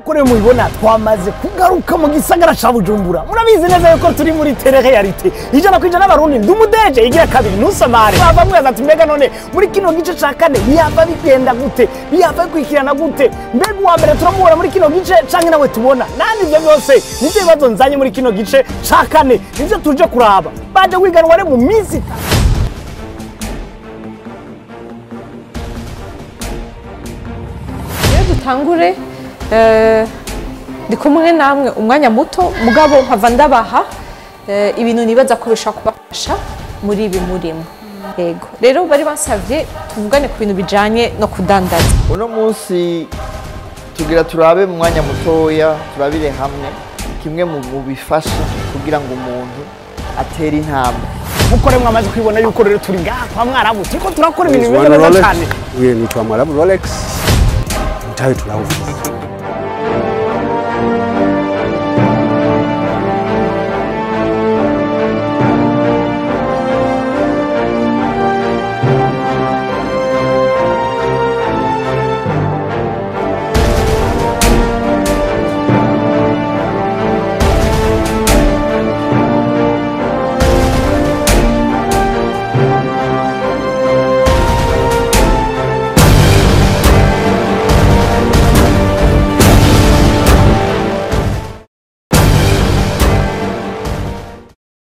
Kore mubibona twamaze kugaruka mu gisagara ca Bujumbura. Murabizi neza yuko turi muri télé-réalité 100% n'abarundi. Ndumudeje igira kabiri ntusamare. Bava mwibaza ati mbega none muri kino gice ca kane bihava bigenda gute, bihava bikurikirana gute? Mbega uwa mbere turamubona muri kino gice canke nawe tubona nandi? Ivyo byose nivyo bibazo nzanye muri kino gice ca kane, nivyo tuje kuraba. Baje kwiganwa rero mu minsi 3. Rero dutangure. Ndi kumwe namwe umwanya muto, mugabo mpava ndabaha ibintu nibaza ko bishobora kubafasha muri ibi murimo. Yego, rero bari bansavye tuvugane ku bintu bijanye no kudandaza. Uno munsi tugira turabe mu mwanya mutoya, turabire hamwe kimwe mu bifasha kugira ngo umuntu atere intambwe. Nkuko rero mwamaze kwibona yuko rero turi ngaha kwa Mwarabu, turiko turakora ibintu bimeze One neza Rolex. cyane. Uye nitwa Mwarabu Rolex. Mtawe turawufise.